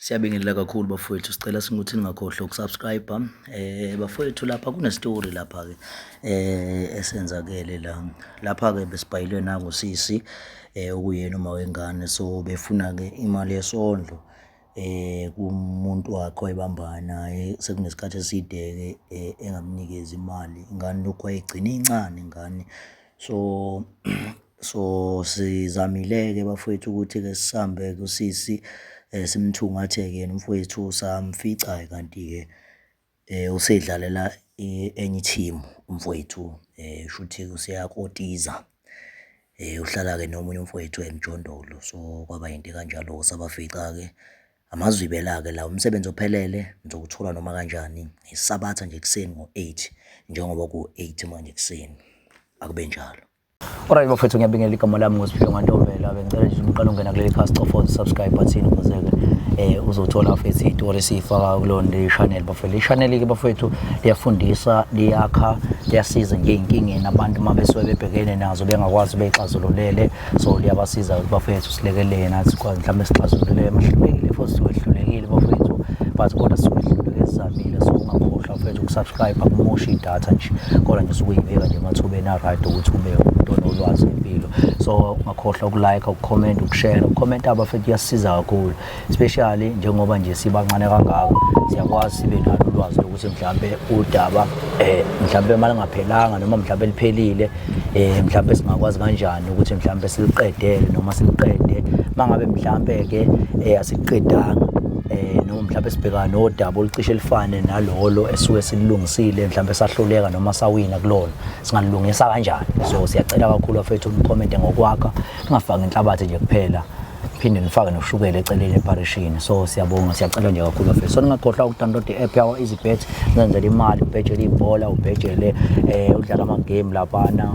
Siyabingelela kakhulu bafowethu, sicela singuthi ningakhohlwa ukusubscribe. Bafowethu lapha kunestory lapha-ke esenzakele la. Lapha-ke besibhayilwe nangusisi okuyena uma wengane, so befuna-ke imali yesondlo kumuntu wakhe wayebambana naye. Sekunesikhathi eside-ke engamnikezi imali, ingane lokhu wayeyigcina incane ingane. So sizamile-ke bafowethu ukuthi-ke sihambe kusisi simthungathe-ke yena umfowethu samfica-ke kanti-ke usedlalela enye ithimu umfowethu, shuthi useyakotiza. Uhlala-ke nomunye umfowethu emjondolo, so kwaba yinto ekanjalo-ke sabafica-ke. Amazwibela-ke lawo, umsebenzi ophelele nizowuthola noma kanjani ngeSabatha nje ekuseni ngo-8 njengoba ku-8 manje ekuseni. Akube njalo. Alright bafethu, ngiyabingelela. Igama lami nguSiphiwe Ngantombela. Bengicela nje uqala ungena kuleli khasi, cofoza subscribe button ukuze-ke uzothola futhi izitori esiyifaka kulona le channel bafethu. Le channel ke bafethu liyafundisa, liyakha, liyasiza nje ey'nkingeni abantu uma besuke bebhekene nazo bengakwazi beyixazululele, so liyabasiza ukuthi bafethu silekelele nathi sikwazi mhlawumbe sixazulule. Mahlulekile futhi siwehlulekile bafethu, but kodwa siwehluleke sizamile. So ungakhohlwa mfethu ukusubscribe, akumoshi idatha nje, kodwa nje usuke uyibeka nje emathubeni a-right ukuthi ube umuntu onolwazi ngempilo. So ungakhohlwa ukulike, ukucomment, ukushare. Ukucomment abafethu kuyasisiza kakhulu, especially njengoba nje sibancane kangaka, siyakwazi sibe nalo ulwazi lokuthi mhlambe udaba mhlambe uma lingaphelanga noma mhlambe liphelile, mhlambe singakwazi kanjani ukuthi mhlambe siliqedele noma siliqede. Mangabe mhlambe ke asiqedanga noma mhlambe sibhekana nodaba olucishe lifane nalolo esuke silungisile, mhlambe sahluleka noma sawina kulona, singalungisa kanjani? So siyacela kakhulu bafethu ucommente ngokwakha, ningafaki inhlabathi nje kuphela, phinde nifake noshukela eceleni eparishini. So siyabonga, siyacela nje kakhulu bafethu. So ningakhohlwa ukudownload i-app yawo EasyBet, nenzele imali, ubhejele ibhola, ubhejele udlala ama-game laphana,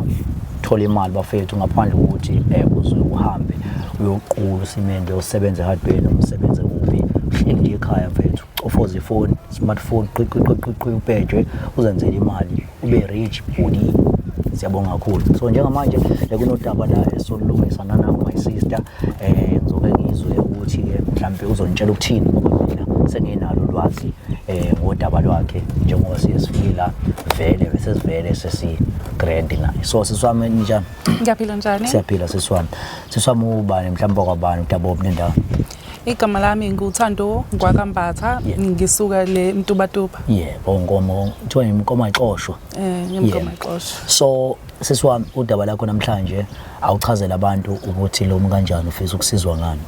thola imali bafethu, ngaphandle kokuthi uze uhambe uyoqula usimende, usebenze ehardware noma usebenze kuphi. Uhleli nje ekhaya mfethu, cofoza ifoni, smartphone, qi qi qi qi qi, ubhejwe, uzenzele imali, ube rich body. Siyabonga kakhulu. So njengamanje kunodaba la esolulungisa nana my sister. Ngizobe ngizwe ukuthi-ke mhlampe uzonitshela ukuthini, ngoba mina senginalo ulwazi ngodaba lwakhe, njengoba siye sifike la vele bese sivele sesi grand naye. So sisi wami, ninjani? Ngiyaphila, njani? Siyaphila sisi wami. Sisi wami, ubani, mhlawumbe kwabani, udaba obunendawo? Igama lami nguThando ngwakaMbatha, ngisuka le Mtubatuba. Yebo, nkomo kuthiwa inkomo ayixoshwa. Inkomo ayixoshwa. So sisi wami, udaba lakho namhlanje awuchazela abantu ukuthi lo kanjani, ufisa ukusizwa ngani?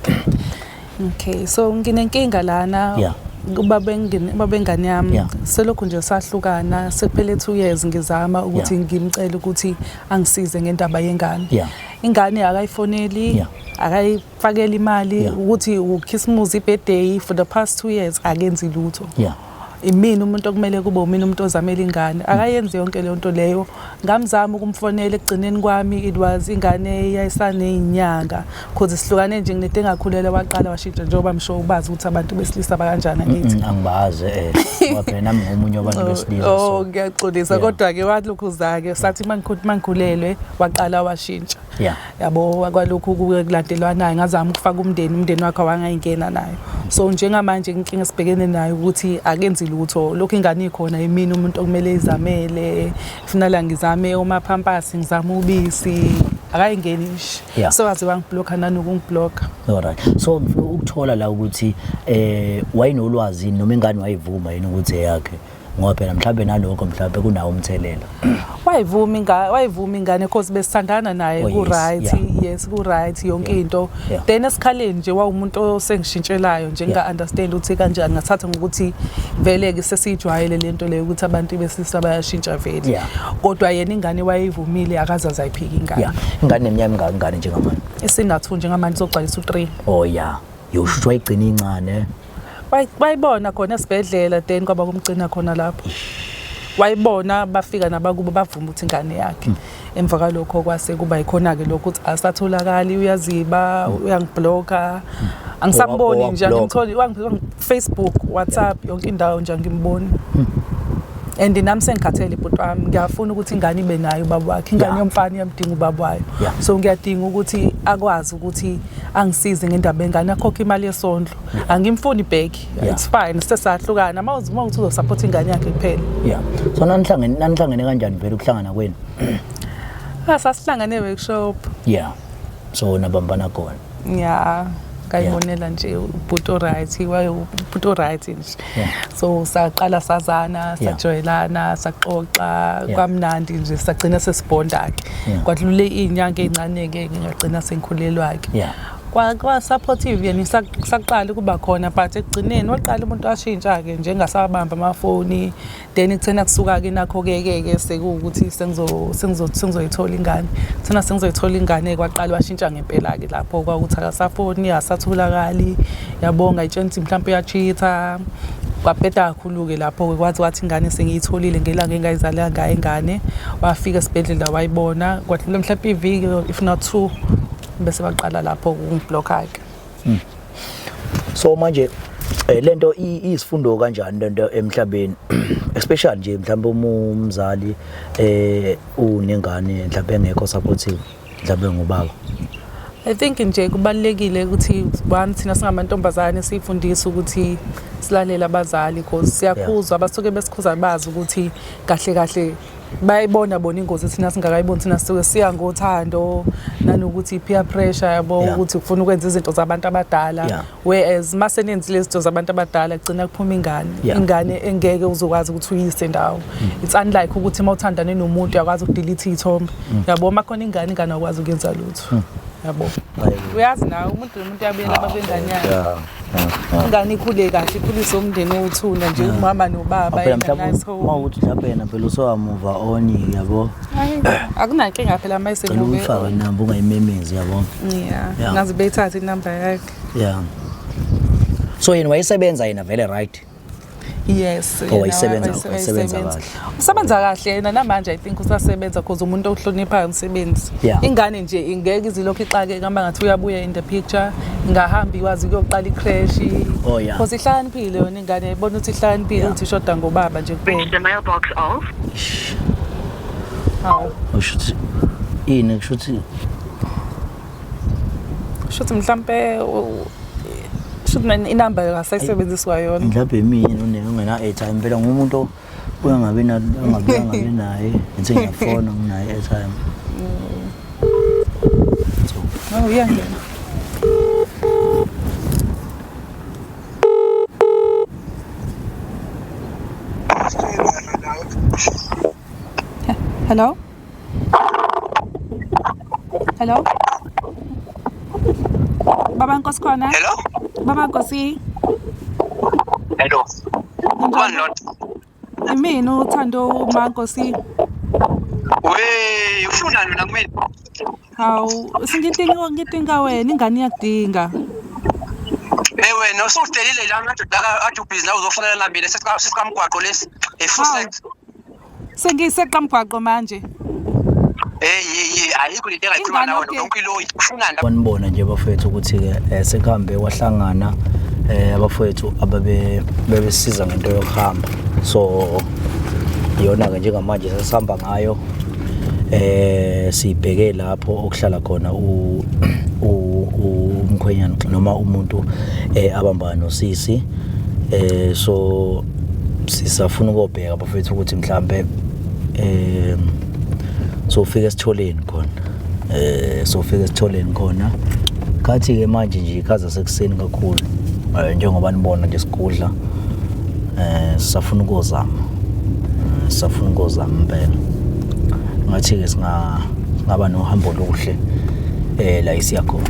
Okay, so nginenkinga lana. Ubaba engane yami selokhu nje sahlukana, sekuphele 2 years ngizama ukuthi ngimcele ukuthi angisize ngendaba yengane. Ingane akayifoneli, akayifakeli imali, ukuthi ukhisimusi, ibirthday, for the past 2 years akenzi lutho. Imina umuntu okumele kube umina umuntu ozamela ingane, akayenzi yonke leyo nto leyo. Ngamzama ukumfonela ekugcineni kwami, it was ingane yayisaney'nyanga, cause sihlukane nje nginento engakhulelwa, waqala washintsha, njengoba msho ubazi ukuthi abantu besilisa bakanjani, angithi? Angibazi ngoba phela nami ngomunye wabantu besilisa. Oh, ngiyaxolisa. Kodwa-ke walokhuza-ke sathi mangikhulelwe waqala washintsha. Yabo, kwalokhu kuke kulandelwanayo, ngazama ukufaka umndeni, umndeni wakhe wangayingena nayo. So njengamanje inkinga esibhekene nayo ukuthi akenzi lutho, lokhu ingane ikhona, imina umuntu okumele izamele. Funa la ngizame omaphampasi, ngizame ubisi, akayingeni nje. So waze wangiblocka nanokungiblocka. Alright, so ngifuna ukuthola la ukuthi wayinolwazi noma ingane wayivuma yini ukuthi eyakhe, ngoba phela mhlawumbe nalokho mhlawumbe kunawo umthelela. Wayivuma ingane cause besithandana naye. Ku-right. Yes, ku-right yonke into. Then esikhaleni nje wawumuntu osengishintshelayo nje, nginga-understand ukuthi kanjani, ngathatha ngokuthi vele-ke sesiyijwayele le nto leyo ukuthi abantu besilisa bayashintsha vele. Kodwa yena ingane wayeyivumile, akaze azayiphika ingane. Yeah, ingane neminyaka emingaki ingane njengamanje? Isina-2 njengamanje, izogcwalisa u-3. Oh yeah, yosho ukuthi wayigcina incane. Wayibona khona esibhedlela, then kwaba kumgcina khona lapho wayibona, bafika nabakubo bavuma ukuthi ingane yakhe. Emva kwalokho kwase kuba yikhona-ke lokho ukuthi asatholakali, uyaziba, uyangiblocka, angisamboni nje. Owakublocka. Angimtholi Facebook, WhatsApp, yonke indawo nje angimboni. And nami sengikhathele bhuti wami, ngiyafuna ukuthi ingane ibe nayo ubaba wakhe, ingane yomfana iyamdinga ubaba wayo. So ngiyadinga ukuthi akwazi ukuthi Angisize ngendaba yengane, akhokhe imali yesondlo. Angimfuni back. It's fine, sesahlukana. Uma uthi uzosupport ingane yakhe kuphela. Yeah. So nanihlangene kanjani vele ukuhlangana kwenu? Ah, sasihlangane workshop. Yeah. So nabambana khona. Yeah. Ngayibonela nje ubhuti oright, ubhuti oright nje. So saqala sazana, sajwayelana, saxoxa, kwamnandi nje, sagcina sesibonda ke. Kwadlule iy'nyanga ey'ncane-ke, ngagcina sengikhulelwa-ke. Kwa supportive yena saqala ukuba khona, but ekugcineni waqala umuntu washintsha-ke nje, engasabamba amafoni. Then kuthena kusuka-ke nakho-ke ke ke sekuwukuthi sengizoyithola ingane. Kuthena sengizoyithola ingane, kwaqala washintsha ngempela-ke lapho, kwakuthi akasafoni, akasatholakali, yabo. Ngayitshela ukuthi mhlawumpe uya-cheat-a. Kwabheda kakhulu-ke lapho-ke, kwathi wathi ingane sengiyitholile ngelanga engayizalela ngayo ingane. Wafika esibhedlela wayibona, kwadlula mhlawumpe iviki if not two, bese baqala lapho ukungiblocka-ke. So manje lento iyisifundo kanjani lento emhlabeni, especially nje mhlawumbe uma umzali unengane mhlawumbe engekho supportive, mhlawumbe ngubaba? I think nje kubalulekile ukuthi one, thina singamantombazane siyifundise ukuthi silalele abazali, because siyakhuzwa, abasuke besikhuza bazi ukuthi kahle kahle bayayibona bona ingozi thina singakayiboni. Thina sisuke siya ngothando nanokuthi peer pressure, yabo, ukuthi ufuna ukwenza izinto zabantu abadala, whereas mase nenzile izinto zabantu abadala kugcina kuphuma ingane, ingane engeke uzokwazi ukuthi uyise ndawo. It's unlike ukuthi uma uthandane nomuntu uyakwazi ukudelete iy'thombe, yabo. Uma khona ingane, ingane awukwazi ukuyenza lutho, yabo. Uyazi nawe, umuntu nomuntu uyabuyela babengane yakhe. Ingane ikhule kahle, ikhuliswe umndeni owuthuna nje, umama nobaba. Phela in a mhlawumbe nice home. uma ukuthi mhlawumbe yena phela usewamuva on, yabo. Hayi, akunankinga phela uma Cela esemuve. uyifake inamba, ungayimemezi, yabo. Yeah, ngaze beyithathe inamba yakhe. Yeah. So yena wayesebenza yena vele, right? Yes. Oh, Yena wayesebenza kahle. Usebenza kahle yena namanje, I think usasebenza, cause umuntu ohloniphayo umsebenzi. Ingane nje ingeke izilokhu ixakeka uma ngathi uyabuya in the picture, ingahambi ikwazi ukuyoqala i-creche. Oh, yeah. Cause ihlakaniphile yona ingane, ibona ukuthi ihlakaniphile, ukuthi ishoda ngobaba nje kuphela. The mailbox of Hawu. Usho ukuthi ini? Kusho ukuthi Shuthi mhlampe shuthi inamba akasayisebenzisi yona. Mhlawumbe mina ungena airtime phela, ngumuntu uyangabi na angabi angabi naye, ngithi ngiyafona, nginayo airtime. So Oh, iyangena. Hello? Hello? Baba Nkosi khona? Hello? Baba Nkosi. Hello. Ubani lona? Imina uThando uMaNkosi. We, ufunani wena kumina? Hawu, singidinga, ngidinga wena, ingane iyakudinga. Eh wena usudelile la, ngathi la athi ubhizi la, uzofonela na mina sesikamgwaqo lesi. Eh full set. Sengiseqa mgwaqo manje. Hey hey hey, ayikho lento engayikhuluma Ingane, nawe okay. yonke iloyi. Ufunani la? Wanibona nje bafethu ukuthi-ke sekuhambe kwahlangana abafowethu ababe bebesiza ngento yokuhamba, so iyona-ke njengamanje sesihamba ngayo, sibheke lapho okuhlala khona umkhwenyana noma umuntu abambana nosisi. So sisafuna ukobheka bafethu ukuthi mhlambe sofika esitholeni khona, sofika esitholeni khona. Khathi ke manje nje ikhaza sekuseni kakhulu, njengoba nibona nje sigudla, sisafuna ukozama, sisafuna ukozama impela. Ngathi ke singaba nohambo oluhle la isiya khona.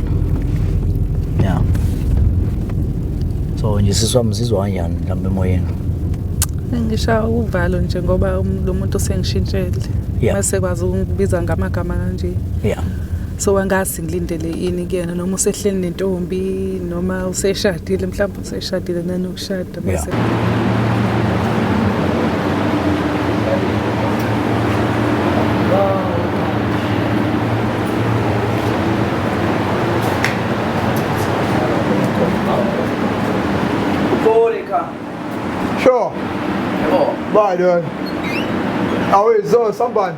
Yeah, so nje siswami, sizwa kanjani mhlawumbe emoyeni? Ngisha uvalo nje ngoba lo muntu usengishintshele. Mase kwazi ukungibiza ngamagama kanje. So angazi ngilindele ini kuyena, noma usehleli nentombi, noma useshadile, mhlawumbe useshadile nanokushada bese. Sure. Bye then. Awe so sambani.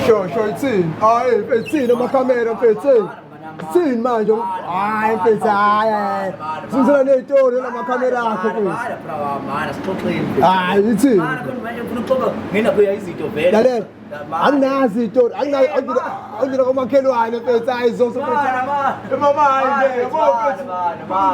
Sure, sure, ithini? Hayi, ithini amakhamera mfethu? Sini manje? Hayi mfethu, hayi hayi. Sisela nezitori namakhamera akho mfethu. Mana bra mana sixoxeni. Hayi ithini? Mana khona manje ngifuna ukuxoxa nginakho izinto vele. Lalela. Anginazi izitori, anginazi angina komakhelwane mfethu, hayi zoso mfethu. Mama hayi nje, yabo mfethu.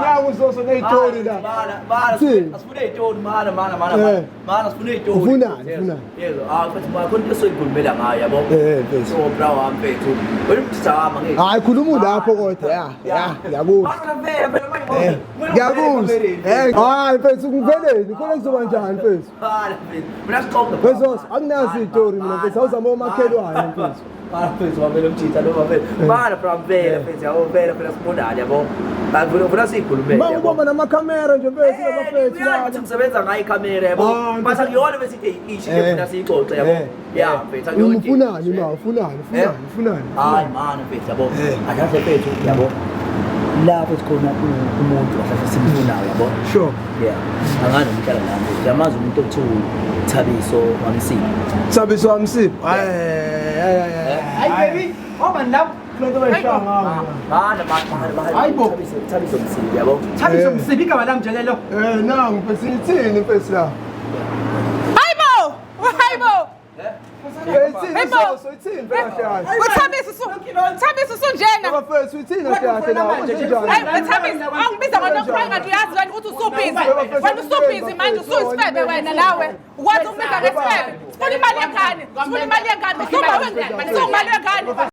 Nangu zoso nezitori la. Mana mana Thini? asifune izitori mana mana mana Eh. mana sifune izitori. Ufunani, ufunani? Yebo, ah mfethu mana khona into esoyikhulumela ngayo yabo. Eh, mfethu. So bra wami mfethu. Wena umthetho wami angeke. Hayi khuluma ulapho kodwa ya, ya, ngiyakuzwa. Mana vele phela manje. Eh, ngiyakuzwa. Eh, hayi mfethu ngiveleni, khona kuzoba njani mfethu? Mana mfethu. Mina sixoxe. Mfethu, anginazi izitori mina mfethu, awuzama omakhelwane mfethu. Mana mfethu wamele umthetho lo mfethu. Mana bra vele mfethu yabo vele phela sibonane yabo. Ngifuna ufuna siyikhulumele. Ma ubamba namakhamera nje mfethu labafethu Uyazi ukuthi lana. ngisebenza ngayo ikhamera yabo. Ah, But akuyona bese ithi ishi Eh. funa siyixoxe yabo. Eh. Ya mfethu akuyona. Ufunani ma, ufunani, ufunani, ufunani. Hayi mana mfethu yabo. Eh. Akahle mfethu yabo. Lapho sikhona umuntu ahlahle simfunayo yabo. Sure. Yeah. Angani umhlala la mfethu. Yamazi umuntu okuthiwa Thabiso Wamsipho. Thabiso Wamsipho. Hayi hayi hayi. Hayi baby, obani lapho? Kulento bayishaya ngawo. Mana mana mana. Hayi bo. Thabiso Thabiso Msipho yabo. Thabiso Eh. Msibi igama lami nje lelo. Eh nangu mfethu ithini mfethu la? Hayibo! Hayibo! Eh ithini Hey, bo. zoso ithini mfethu kahle kahle. Uthabiso su Thabiso usunjena. Bafethu ithini kahle kahle la? Kunjani? Hayi Thabiso, awungibiza ngo-cry ngathi uyazi wena ukuthi usubhizi. Wena usubhizi manje usuyisifebe wena nawe. Ukwazi ukubiza ngesifebe. Sifuna imali yengane. Sifuna imali yengane. Usuma wengane. Usuma wengane.